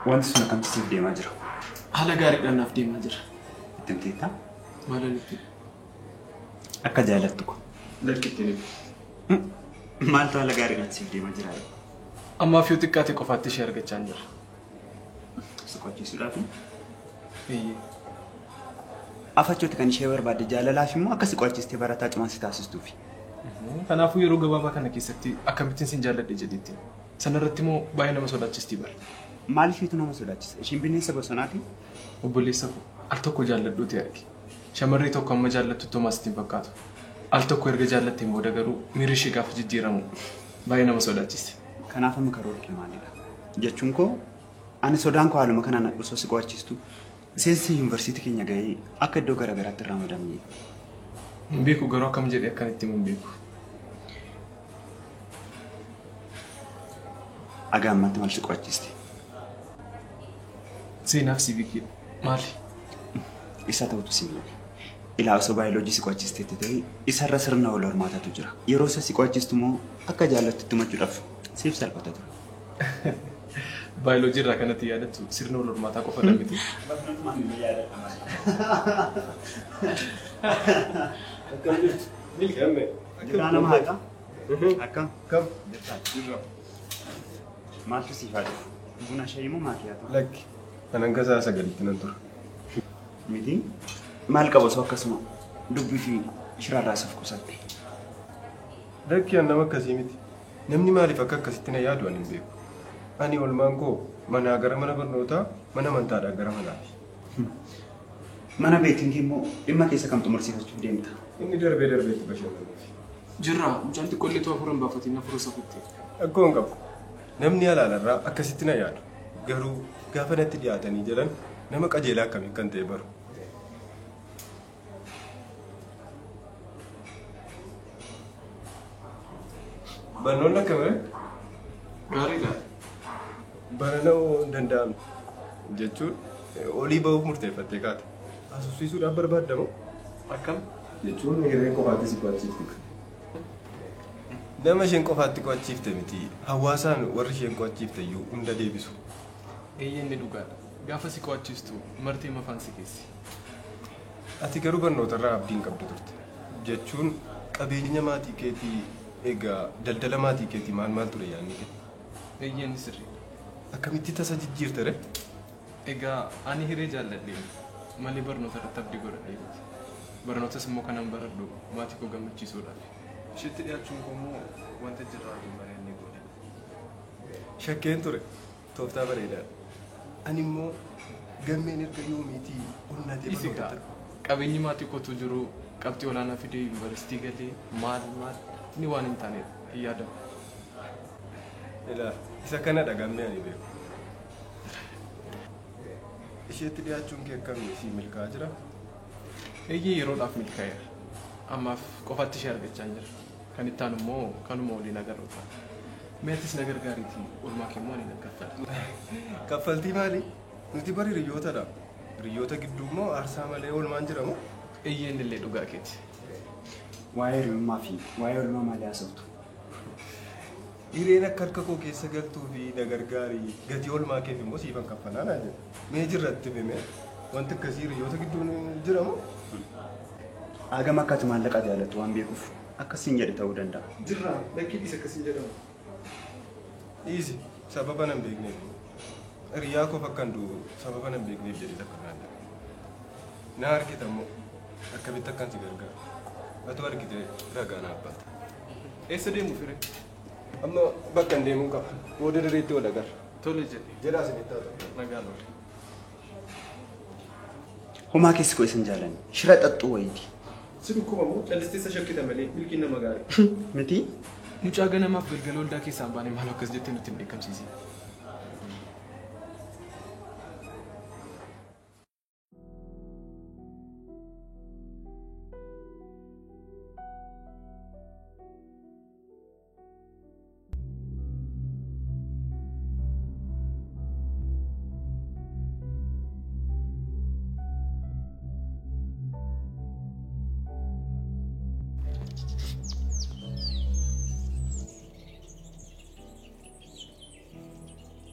Wanti sun akkamitti siif deemaa jira? Haala gaariidhaan naaf deemaa jira. Itti himteettaa? Maalan itti? Akka jaalattu ko. Lakki ittiin himu. Maaltu haala gaariidhaan siif deemaa jira? Ammaaf yoo xiqqaate qofaatti ishee argachaa hin jira. Si qo'achiisuudhaafi? Eeyyee. Afachooti kan ishee barbaadde jaalalaaf immoo akka si qo'achiistee barataa cimaa si taasistuufi. Kanaafuu yeroo gabaabaa kana keessatti akkamittiin sin jaalladhe jedheetti. Sanarratti immoo baay'ee nama sodaachistii bara. Maal isheetu nama sodaachisa? Isheen bineensa bosonaati? Obboleessa koo al tokko jaalladhuuti arge. Shamarree tokko amma jaallattu homaa sitti hin fakkaatu. Al tokko erga jaallatteen booda garuu miirri ishee gaafa jijjiiramu baay'ee nama sodaachiste. Kanaaf amma karoora kee maalidha? Jechuun koo ani sodaan koo haaluma kanaan osoo si qo'achiistu seensi yuunivarsiitii keenya gahee akka iddoo garaagaraatti irraa madamne. Hin beeku garuu akkam jedhee akkan itti himu hin beeku. Aga ammatti maal si qo'achiiste? Seenaaf siivikiidha. Maali? Isa ta'utu si miidhe. Ilaa osoo baayoloojii si qo'achiisteetti ta'e isarra sirna wal hormaatatu jira. Yeroo isa si qo'achiistu immoo akka jaallattutti himachuudhaaf siif salphata ture. Baayoloojii irraa kanatti yaadattu sirna wal hormaataa qofa miti. Barnootumaan illee yaadadha malee. Akkam jirtu? Milkaa'ame. Jirraa nama haqa? Akkam? Kam? Jirtaa. Jirra. Maaltu siif haa dhufu? Buna shayii moo maakiyaatu? Lakki. Kan hanga sa'a 9tti nan tura. Miti? Maal qaba osoo akkasuma dubbii fi shirarraa of qusatte? Lakki an nama akkasii miti. Namni maaliif akka akkasitti na yaadu ani hin beeku. Ani oolmaan koo manaa gara mana barnootaa, mana amantaadhaa gara manaati. Mana beekinkii immoo dhimma keessa kam xumursiifachuuf deemta? Inni darbee darbeetti bashannanuufi. Jirra mucaan xiqqoolleetu hafuura hin baafatiin hafuura isa kutte. Rakkoo hin qabu. Namni alaalarraa akkasitti na yaadu. Garuu gaafa natti dhiyaatanii jedhan nama qajeelaa akkamii kan ta'e baru. Barnoonni akkamii? Gaariidha. Barana'uu hin danda'amne jechuun olii bahuuf murteeffattee kaate. Haasofsiisuudhaaf barbaadda moo? Akkam? Jechuun hirree qofaatti si qo'achiifti. Nama isheen qofaatti qo'achiifte miti. Hawaasaan warri isheen qo'achiifte iyyuu hunda deebisu. Eeyyee inni dhugaadha. Gaafa si qo'achiistu martee mafaan si keessi. Ati garuu barnootarraa abdii hin qabdu turte. Jechuun qabeenya maatii keetii egaa daldala maatii keetii maal maal ture yaadni kee? Eeyyee inni sirriidha. Akkamitti tasa jijjiirte ree? Egaa ani hiree jaalladhee malee barnoota irratti abdii godhadhee miti. Barnootas immoo kanan baradhu maatii koo gammachiisuudhaaf. Isheetti dhiyaachuun koo immoo wanta jirraa waliin mari'annee godha. Shakkeen ture. Tooftaa bareedaadha. Ani immoo gammeen erga yoomiitii onnatee Isi kaa barnootatti. qabeenyi maatii kootu jiru qabxii olaanaa fidee yuunivarsiitii galee maal maal inni waan hin taaneef hin yaadamu. Ilaa isa kanadha gammee ani beeku. Isheetti dhiyaachuun kee akkamii si milkaa'aa jira? Eeyyee yeroodhaaf milkaa'eera. Ammaaf qofaatti ishee argachaa jira. Kan itti aanu immoo kanuma waliin agarru ta'a. Mee atis na gargaariitii oolmaa kee immoo ani nan kaffala. Kaffaltii maali? Nuti bari hiriyootadha. Hiriyoota gidduu immoo aarsaa malee oolmaan jira moo? Eeyyee inni illee dhugaa keeti. Waa'ee hiriyummaa fi waa'ee oolmaa maalii haasoftu? Hireen akka harka koo keessa galtuu fi na gargaari gatii oolmaa keef immoo siifan kaffalaa naa jedhe. Mee jirratti himee wanti akkasii hiriyoota gidduun jira moo? Hagam akka ati maallaqa jaallattu waan beekuuf akkasiin jedhe ta'uu danda'a. Jirra lakkii dhiisa akkasiin jedhamu. Dhiisi sababa nan beekneef. Hiriyaa koof akkan du'u sababa nan beekneef jedhee takka naan jedhe. Na argita immoo akkamitti akkan si gargaaru. Atu argite ragaa naaf baata. Eessa deemu firee? Amma bakka hin deemuun qaba. Booda dareetti wal agarra. Tole jedhe. Jedhaa isinitti haa ta'u. Nagaan oole. Homaa keessi koo isin jaalanne shira xaxxuu wayiiti. Si dhukkuba moo callistee isa shakkita malee milkiin nama gaarii. Miti? Mucaa ganamaaf galgala waldaa keessaa hin baane maal akkas jettee nutti hin dheekkamsiisin.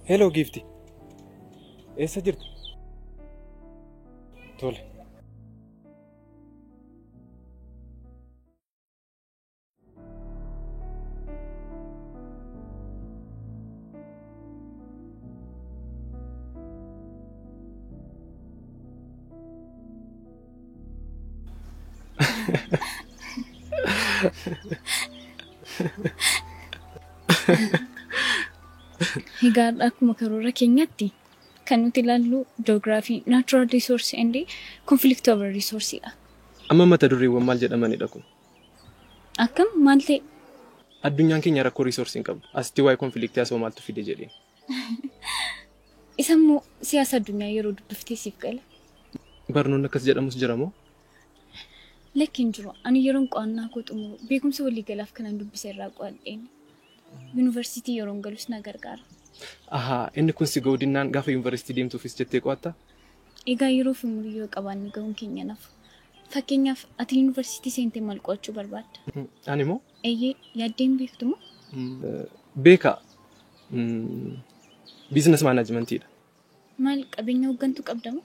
Hello giifti. Eessa jirta? Tole. Egaa akkuma karoora keenyatti kan nuti ilaallu geography, natural resource and conflict over resource dha. Amma mata dureewwan maal jedhamanidha kun? Akkam maal ta'e? Addunyaan keenya rakkoo resource hin qabdu. Asitti waa'ee konfliktii asoo maaltu fide jedheen. Isa immoo siyaasa addunyaa yeroo dubbiftee siif gala. Barnoonni akkas jedhamus jira moo? Lakki hin jiru. Ani yeroon qo'annaa koo xumuru beekumsa waliigalaaf kanan dubbise irraa qo'adheen. Yuunivarsiitii yeroon galus na gargaara. Ahaa, inni kun si ga'uudhinnaan gaafa yuunivarsiitii deemtuufis jettee qo'atta? Egaa yeroo fi umurii yoo qabaanne ga'uun keenya nafu. Fakkeenyaaf ati yuunivarsiitii seentee maal qo'achuu barbaadda? Ani moo? Eeyyee, yaaddeen beektu moo? Beeka. Biizines maanaajimentiidha. Maal qabeenya hooggantuu qabda moo?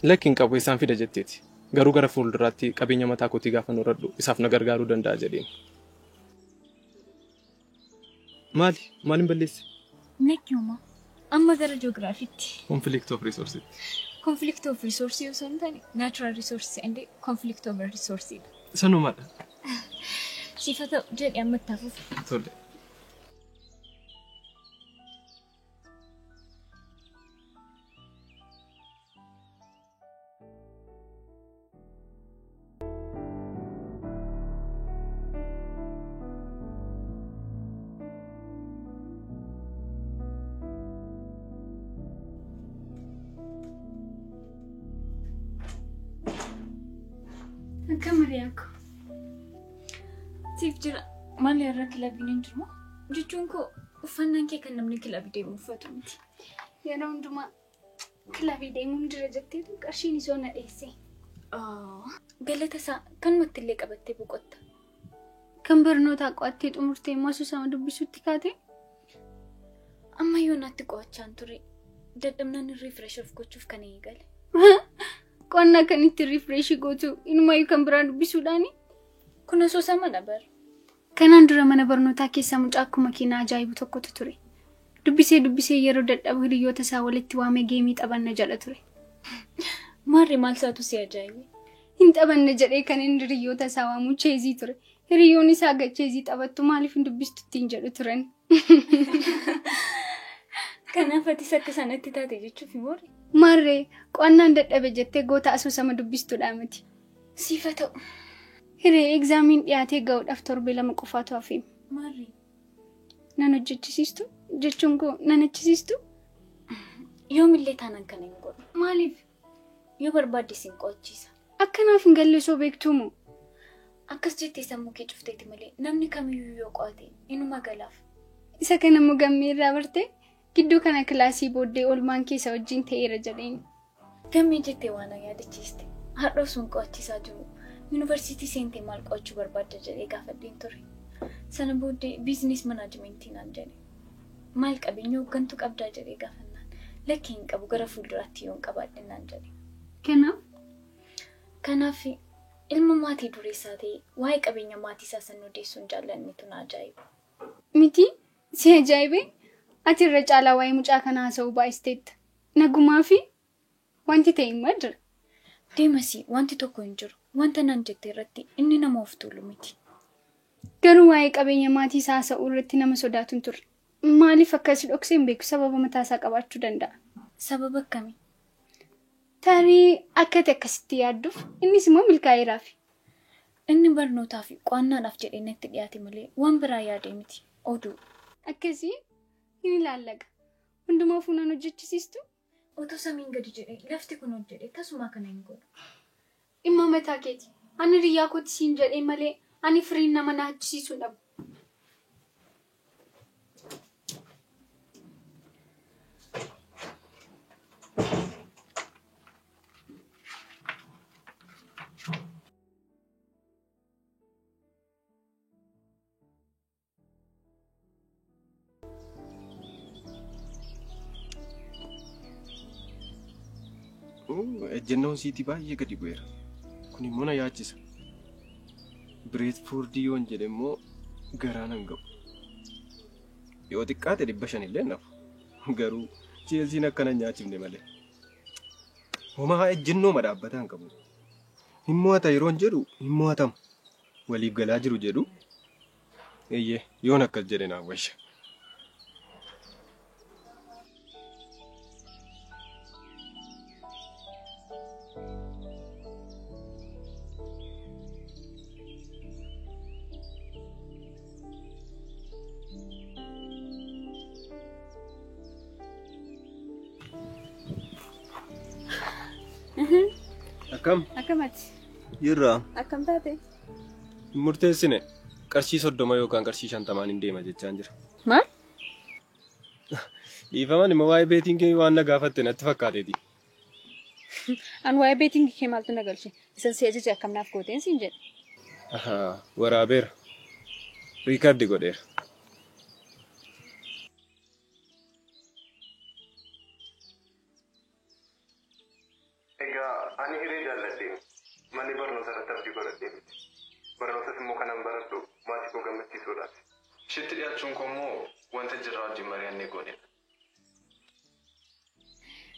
Lakki hin qabu isaan fida jetteeti. Garuu gara fuulduraatti qabeenya mataa kootii gaafa horadhu isaaf na gargaaruu danda'a jedheen. Maali? Maaliin balleesse? Lakki homaa. Amma gara ji'oogiraafiitti. Conflict of resources. Conflict of resources osoo hin taane natural resources and conflict over resources. Sanumaadha. Siif haa ta'u jedhi amma itti hafuuf. Tole. Akkam Hiriyaako? Siif jira. Maal irra kilabiin hin jiru moo? Jechuun koo uffannaan kee kan namni kilabii deemu uffatu miti. Yeroo hundumaa kilabii deemuun jira jetteetu qarshiin isoo na dheesse. Galata isaa kanumatti illee qabattee boqotta. Kan barnootaa qo'attee xumurtee immoo asoosama dubbisuutti kaate? Amma yoonaatti qo'achaan ture. Dadhabnaan refresh of gochuuf kan eegale. Qo'annaa kan itti refresh gootu inumayyuu kan biraa dubbisuudhaani? Kun asoosama dha bara. Kanaan dura mana barnootaa keessa mucaa akkuma keenyaa ajaa'ibu tokkotu ture. Dubbisee dubbisee yeroo dadhabu hiriyoota isaa walitti waamee geemii taphanna jedha ture. Maarri maal isaatu si ajaa'ibe? Hin taphanna jedhee kan inni hiriyoota isaa waamu cheezii ture. Hiriyoonni isaa cheezii taphattu maaliif hin dubbistu ittiin jedhu turan. Kanaaf atis akka sanatti taate jechuuf moorre? Maarree qo'annaan dadhabe jettee goota asoosama dubbistuudha miti. Siif haa ta'u. Hiree egzaamiin dhiyaatee ga'uudhaaf torbee 2 qofaatu hafe. Maarree? Nan hojjechisiistu? Jechuun koo nan achisiistu? Yoomillee taanaan kana hin godhu. Maaliif? Yoo barbaadde sin qo'achiisa. Akkanaaf hin galle osoo beektuu moo? Akkas jettee sammuu kee cufteeti malee namni kamiyyuu yoo qo'ate inuma galaaf. Isa kana immoo gammee irraa bartee gidduu kana kilaasii booddee oolmaan keessa wajjin ta'eera jedheen. Gammee jettee waan na yaadachiiste. Har'a osoo hin qo'achiisaa jiru yuunivarsiitii seentee maal qo'achuu barbaadda jedhee gaafadheen ture. Sana booddee biizines manaajimentii naan jedhe. Maal qabeenya hooggantuu qabdaa jedhee gaafannaan lakki hin qabu gara fuulduraatti yoon qabaadhe naan jedhe. Kanaaf? Kanaaf ilma maatii dureessaa ta'e waa'ee qabeenya maatii isaa san odeessuu hin jaallannetu na ajaa'iba. Miti si ajaa'ibe? Ati irra caalaa waa'ee mucaa kanaa haasa'uu baay'isteetta. Nagumaa fi wanti ta'e immoo jira. Deemasii wanti tokko hin jiru. Wanta naan jette irratti inni nama of tuulu miti. Garuu waa'ee qabeenya maatii isaa haasa'uu irratti nama sodaatu hin turre. Maaliif akkasii dhoksee hin beeku sababa mataa isaa qabaachuu danda'a. Sababa akkamii? Tarii akka ati akkasitti yaadduuf innis immoo milkaa'eeraafi. Inni barnootaa fi qo'annaadhaaf jedhee natti dhiyaate malee waan biraa yaadee miti. Oduu. Akkasii hin ilaallaga. Hundumaa fuunaan hojjechisiistu? Otoo samiin gadi jedhee lafti kun hojjedhe tasuma kana hin godhu. Dhimma mataa keeti. Ani hiriyaa kootti siin jedhee malee ani firiin nama na achisiisuu dhabu. Ejjennoon siitii baay'ee gadi bu'eera. Kun immoo na yaachisa. Bireetfoordii yoon jedhe immoo garaa nan ga'u. Yoo xiqqaate 500 illee nafu. Garuu Cheelsiin akkana hin nyaachifne malee. Homaa ejjennoo dhaabbataa hin qabu. Hin mo'ata yeroon jedhu hin mo'atamu. Waliif galaa jiru jedhu. Eeyyee yoon akkas jedhe naaf wayya. Akkam? Akkamati? Jirra. Akkam taate? Murteessine qarshii 30 yookaan qarshii 50 hin deema jechaan jira. Maal? Dhiifaman immoo waa'ee beetingii waan na gaafatte natti fakkaateeti. An waa'ee beetingii kee maaltu na galche? Isan si ajaje akkam naaf gooteen siin jedhe. Ahaa, waraabeera. Riikardi godheera. Egaa ani hiree jaalladhee malee barnoota irratti abdii godhadhee miti. Barnootas immoo kanan baradhu maatii koo gammachiisuudhaaf. Isheetti dhiyaachuun koo immoo wanta jirraa wajjin mari'annee goonedha.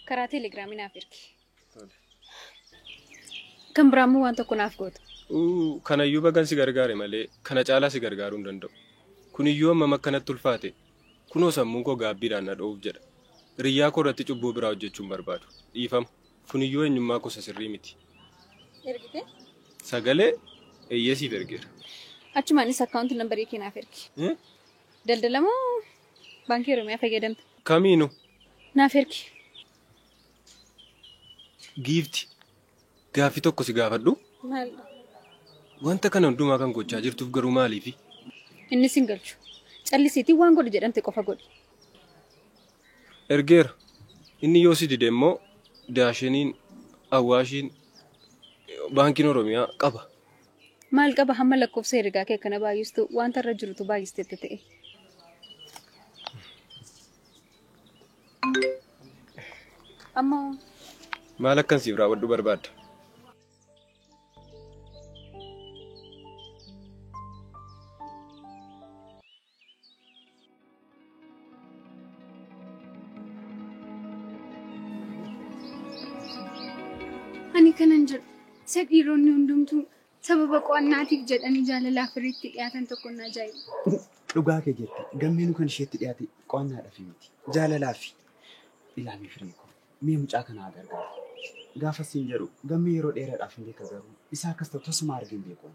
Karaa teelegiraamii naaf ergi. Kan biraa immoo waan tokko naaf goota. Kanayyuu bagan si gargaare malee kana caalaa si gargaaruu hin danda'u. Kuniyyuu hammam akkanatti ulfaate kunoo sammuun koo gaabbiidhaan na dhoof jedha. Hiriyyaa koo irratti cubbuu biraa hojjechuu hin barbaadu. Dhiifama. Kuniyyuu eenyummaa gosa sirrii miti. Ergite? Sagalee eeyyee siif ergeera. Achumaanis akkaawunti nambarii kee naaf ergi. Daldala moo baankii Oromiyaa fayyadamta? Kamiinu? Naaf ergi. Giifti. Gaaffii tokko si gaafadhu. Maal? Wanta kana hundumaa kan gochaa jirtuuf garuu maaliifi? Innis hin galchu. Callisiitii waan godhu jedhamte qofa godhi. Ergeera. Inni yoo si dide immoo Daashiniin, Awaashiin, baankiin Oromiyaa qaba. Maal qaba hamma lakkoofsa herregaa kee akkana baay'istu wanta irra jirutu baay'istetti ta'e. Amma maal akkan siif raawwadhu barbaadda? Ani kanan jedhu isa dhiironni hundumtuu sababa qo'annaatiif jedhanii jaalalaaf firiitti dhiyaatan tokko na ajaa'iba. Dhugaa kee jette gammeen kan isheetti dhiyaate qo'annaadhaaf miti jaalalaaf ilaalii firii koo mee mucaa kana gargaaru. Gaafa siin jedhu gammee yeroo dheeraadhaaf hin beeka garuu isaa akkas ta'u tasuma argin beeku.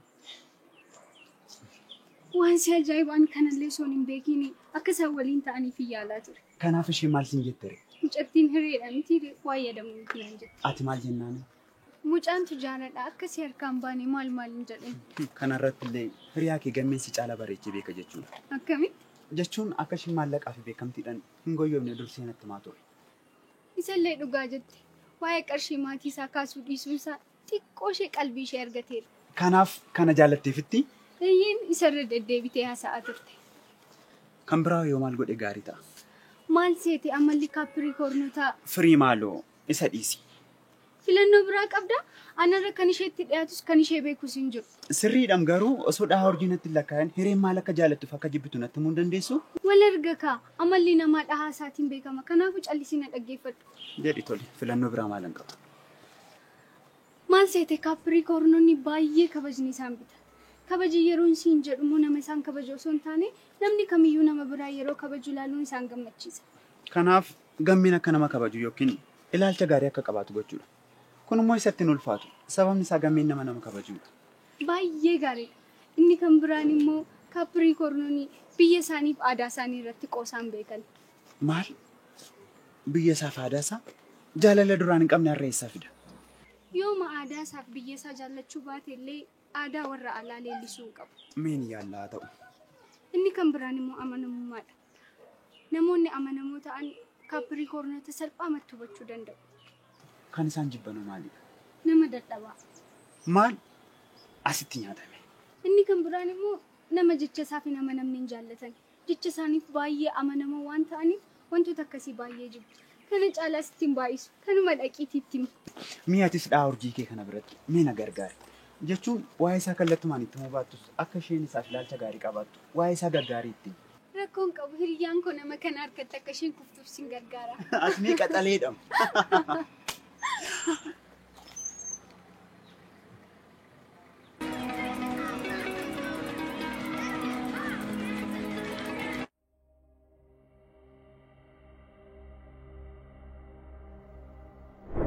Waan si ajaa'ibu ani kanallee osoo hin beekiin akka isaan waliin ta'aniif yaalaa ture. Kanaaf ishee maal siin jette? Mucattiin hiriidha miti waa yaadamu miti naan jette. Ati maal jennaani? Mucaan tujaanadha akka si harkaan baane maal maal hin jedhin. Kanarratti illee hiriyaa kee gammeen si caalaa bareechee beeka jechuudha. Akkamitti? Jechuun akka isheen maallaqaa fi beekamtiidhaan hin goyyomne dursee natti himaa ture. Isallee dhugaa jette. Waa'ee qarshii maatii isaa kaasuu dhiisuun isaa xiqqoo ishee qalbii ishee argateera. Kanaaf kana jaallatteefitti? Eeyyeen isarra deddeebitee haasa'aa turte. Kan biraa yoo maal godhe gaarii ta'a. Maal seete amalli kaapiriikoornotaa? Firii maaloo isa dhiisi. Filannoo biraa qabda anarra kan isheetti dhiyaatus kan ishee beekus hin jiru. Sirriidhaan garuu osoo dhahaa hojii natti lakkaa'an hireen maal akka jaallattuuf akka jibbitu natti himuu hin dandeessu? Wal erga kaa amalli namaa dhahaa isaatiin beekama kanaafuu callisii na dhaggeeffadhu. Jedhi tole filannoo biraa maal hin qabu? Maal seete kaapiriikoornonni baay'ee kabajni isaan bita. Kabaji yeroon siin jedhu immoo nama isaan kabaju osoo hin taane namni kamiyyuu nama biraa yeroo kabaju ilaaluun isaan gammachiisa. Kanaaf gammeen akka nama kabaju yookiin ilaalcha gaarii akka qabaatu gochuudha. Kun immoo isatti hin ulfaatu. Sababni isaa gammeen nama nama kabajuudha. Baay'ee gaariidha. Inni kan biraan immoo kaapiriikoornonni biyya isaaniif aadaa isaanii irratti qoosaan beekan. Maal? Biyya isaaf aadaa isaa jaalala duraan hin qabne har'a eessaa fida? Yooma aadaa isaaf biyya isaa jaallachuu baate illee aadaa warra alaa leellisuu hin qabu. Meen yaallaa ta'u. Inni kan biraan immoo amanamummaadha. Namoonni amanamoo ta'an kaapiriikoornota salphaamatti hubachuu danda'u. Kan isaan jibbanu maalidha? Nama dadhabaa. Maal? Asitti nyaatame. Inni kan biraan immoo nama jecha isaaf hin amanamne hin jaallatan. Jecha isaaniif baay'ee amanamoo waan ta'aniif wantoota akkasii baay'ee jibbu. Kana caalaas ittiin baay'isu. Kanuma dhaqiitii itti himi. Mi'a atis dhaa urjii kee kana biratti mee na gargaari. Jechuun waa'ee isaa kallattumaan itti himuu baattus akka isheen isaaf ilaalcha gaarii qabaattu waa'ee isaa gaggaarii itti. Rakkoon qabu hiriyyaan koo nama kana harkatti akka isheen kuftuuf sin gargaara. As mee qaxaleedha.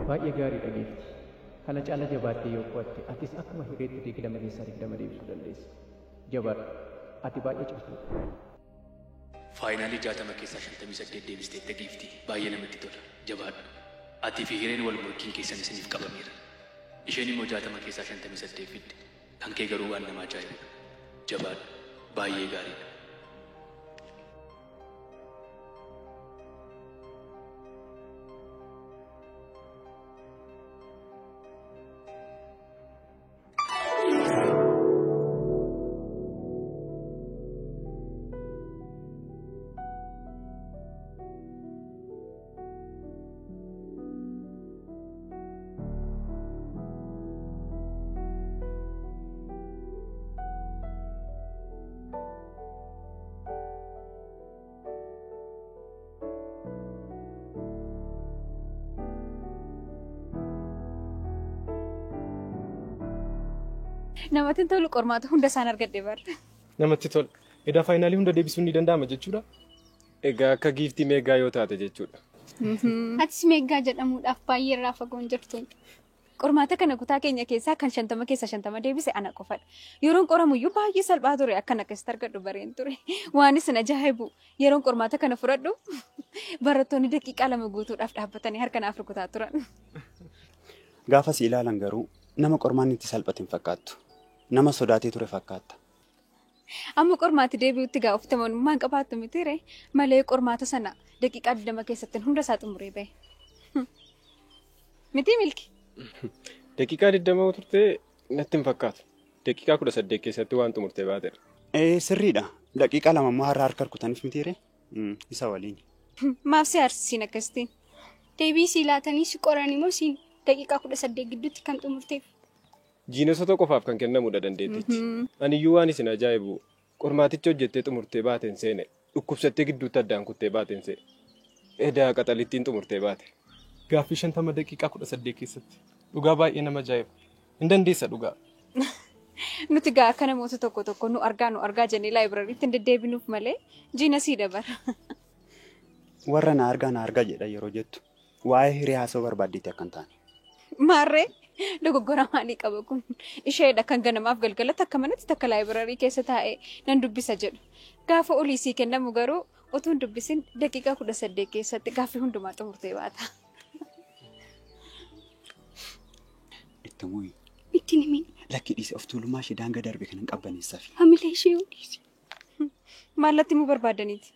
Baay'ee gaariidha Giifti. Kana caala jabaattee yoo qo'atte atis akkuma hireetti 20 keessaa 20 deebisuu dandeessa. Jabaadhu. Ati baay'ee cimtuudha. Faayinaalii 60 keessaa 58 deebisteetta Giifti. Baay'ee namatti tola. Jabaadhu. Atii fi hireen wal morkiin keessan isiniif qabameera. Isheen immoo 60 keessaa 58 fidde. Kan kee garuu waan nama ajaa'ibudha. Jabaadhu. Baay'ee gaariidha. Namatti tolu qormaata hunda isaan argadhe bara. Namatti tola. Edaa faayinaalii hunda deebisuun ni danda'ama jechuudha. Egaa akka Giiftii meeggaa yoo taate jechuudha. Atis meeggaa jedhamuudhaaf baay'ee irraa fagoon jirtu. Qormaata kana kutaa keenya keessaa kan 50 keessaa 50 deebise ana qofadha. Yeroon qoramuyyuu baay'ee salphaa ture akkan akkasitti argadhu bareen ture. Waan isin ajaa'ibu yeroon qormaata kana fudhadhu barattoonni daqiiqaa 2 guutuudhaaf dhaabbatanii harka naaf rukutaa turan. Gaafa si ilaalan garuu nama qormaanni itti salphate hin fakkaattu. Nama sodaatee ture fakkaata. Amma qormaatti deebi'utti gaa ofitti amanamummaan qabaattu mitiire malee qormaata sana daqiiqaa 20 keessatti hunda isaa xumuree bahe. Miti Milki? Daqiiqaa 20 turte natti hin fakkaatu. Daqiiqaa 18 keessatti waan xumurtee baateera. Sirriidha. Daqiiqaa 2 immoo har'a harka rukutaniif mitiire isa waliin. Maaf si aarsisin akkasitiin? Deebii si laatanii si qoran immoo siin daqiiqaa 18 gidduutti kan xumurteef. Jiinosota qofaaf kan kennamudha dandeettichi. Aniyyuu waan isin ajaa'ibu qormaaticha hojjettee xumurtee baateen seene dhukkubsattee gidduutti addaan kuttee baateen seene. Edaa qaxalittiin xumurtee baate. Gaaffii 50 daqiiqaa 18 keessatti. Dhugaa baay'ee nama ajaa'iba. Hin dandeessa dhugaa. Nuti gaa akka namoota tokko tokko nu argaa jennee laayibirariitti hin deddeebinuuf malee jiinasii dabara. Warra na argaa jedha yeroo jettu waa'ee hiree haasa'uu barbaaddeetti akka hin taane. Maarree dogoggora maalii qaba kun? Isheedha kan ganamaaf galgala takka manatti takka laayibirarii keessa taa'ee nan dubbisa jedhu. Gaafa olii sii kennamu garuu utuu hin dubbisin daqiiqaa 18 keessatti gaaffii hundumaa xumurtee baata. Itti muyi. Ittiin himin. Lakki dhiise of tuulummaa ishee daangaa darbe kan hin qabbaneessafi. Hamilee ishee dhiise. Maallatti himuu barbaadaniiti?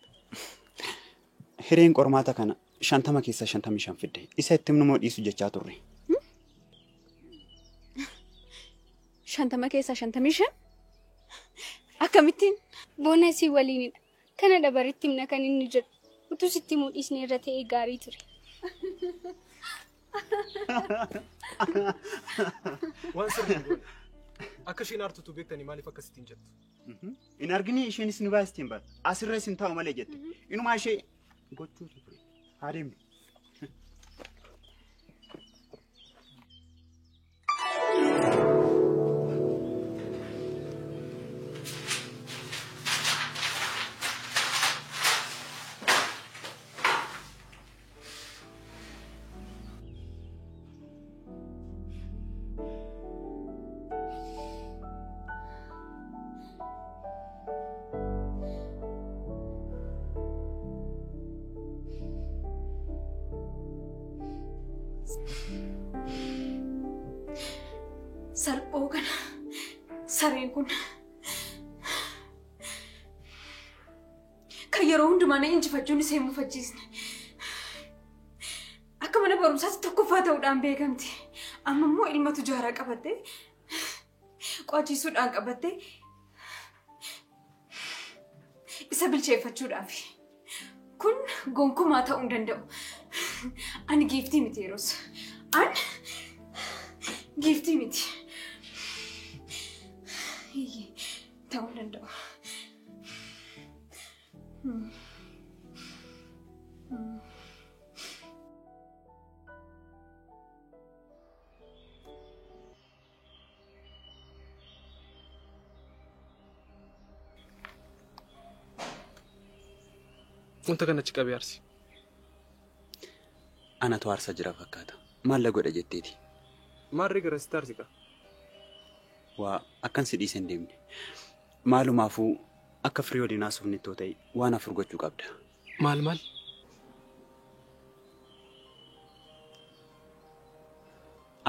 Hireen qormaata kana 50 keessaa 55 fidde. Isa itti himnu moo dhiisu jechaa turre. 50 keessaa 55? Akkamittiin? Boonasii waliinidha. Kana dabaritti himna kan inni jedhu. Utuu sitti himuu dhiisne irra ta'ee gaarii ture. Waan sirrii hin goone. Akka isheen aartutu beektanii maaliif akkasittiin jettu? Hin argini isheenis nu baastiin bara. Asirra isin taa'u malee jette. Inumaa ishee gochuutu ture. Haa deemnu. Sarphoo kana sareen kun kan yeroo hundumaa na injifachuun ishee mufachiisne. Akka mana barumsaatti tokkoffaa ta'uudhaan beekamti. Amma immoo ilmatu jaaraa qabattee qo'achiisuudhaan qabattee isa bilcheeffachuudhaaf. Kun gonkumaa ta'uu hin danda'u. Ani giiftii miti yeroos. An giiftii miti. Ta'uu danda'u. Wanta kana achi qabee aarsi. Anatu aarsaa jira fakkaata. Maal la godha jetteeti? Maarree gara sitti aarsi qaba. Waa akkan si dhiisee hin deemne. Maalumaafuu akka firii waliin haasofne too ta'e waan afur gochuu qabda. Maal maal?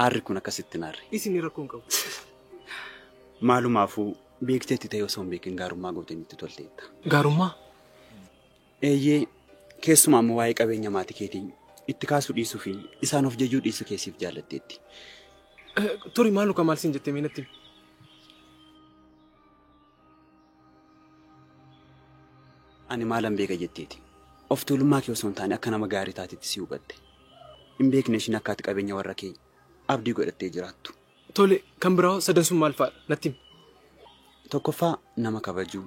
Aarri kun akkasitti naarre. Isin rakkoo hin qabu. Maalumaafuu beekteetti ta'e osoo hin beekin gaarummaa gootee nutti tolteetta. Gaarummaa? Eeyyee keessumaa immoo waa'ee qabeenya maatii keetii itti kaasuu dhiisuu fi isaan of jajuu dhiisuu keessiif jaallatteetti. Turi maal luka maal siin jettee meenatti? Ani maalan beeka jetteeti. Of tuulummaa kee osoo hin taane akka nama gaarii taatetti si hubatte. Hin beekne ishiin akka ati qabeenya warra kee abdii godhattee jiraattu. Tole kan biraa sadan sun maal fa'aadha natti himi. Tokkoffaa nama kabajuu.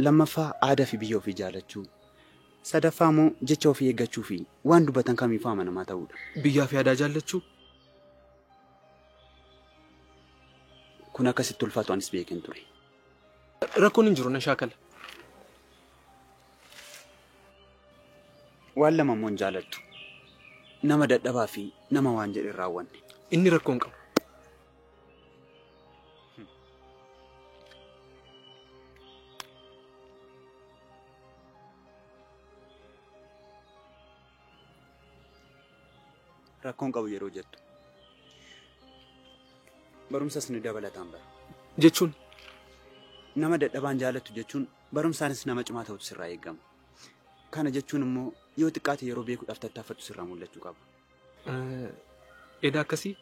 Lammaffaa aadaa fi biyya ofii jaalachuu. Sadaffaa immoo jecha ofii eeggachuu fi waan dubbatan kamiifuu amanamaa ta'uudha. Biyyaa fi aadaa jaallachuu. Kun akkasitti ulfaatu anis beeken ture. Rakkoon hin jiru na shaakala. Waan lama immoo hin jaalattu. Nama dadhabaa fi nama waan jedhe hin raawwanne. Inni rakkoo hin qabu. Rakkoon qabu yeroo jettu. Barumsas ni dabalataan bara. Jechuun? Nama dadhabaan jaalattu jechuun barumsaanis nama cimaa ta'utu sirraa eegama. Kana jechuun immoo yoo xiqqaate yeroo beekuudhaaf tattaaffattu sirraa mul'achuu qaba. Edaa akkasii?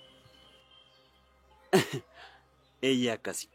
Eeyyee akkasii.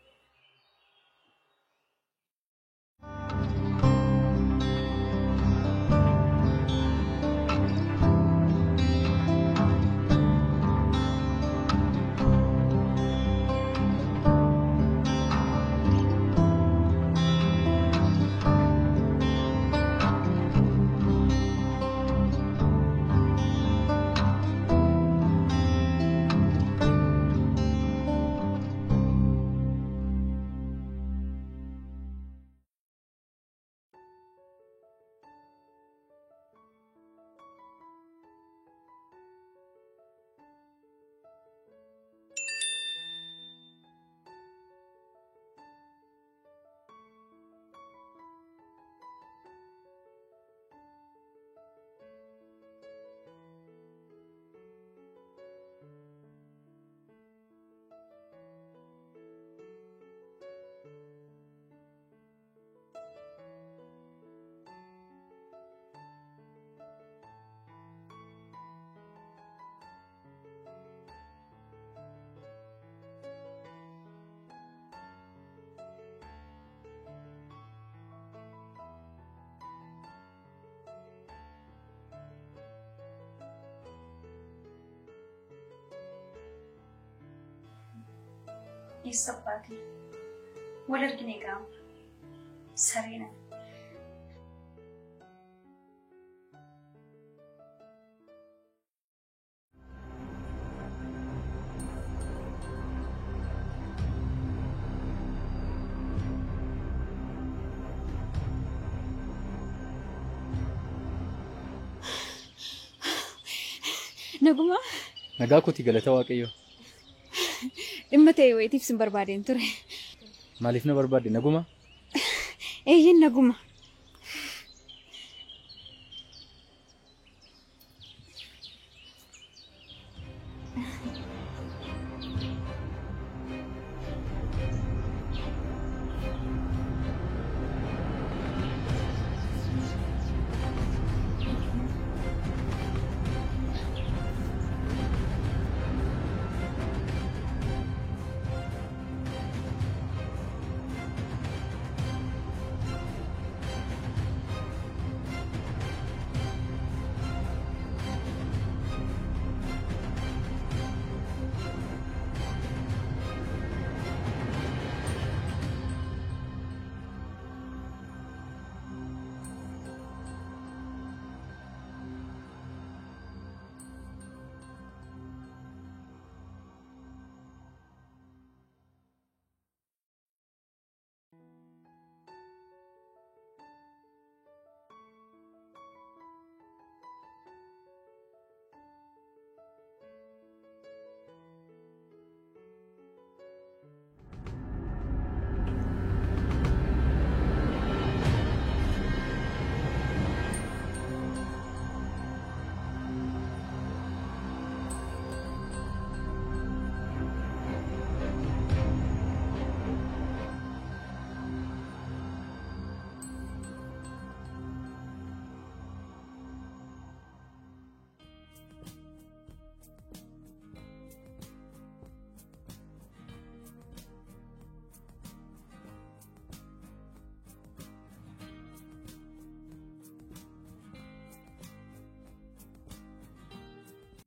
Eessa abbaa kee? Wal argine gaama. Sareena. Naguma? Nagaa kooti galata Waaqayyoo. Dhimma ta'e wayiitiif sin barbaadeen ture. Maaliif na barbaadde naguma? Eeyyeen naguma.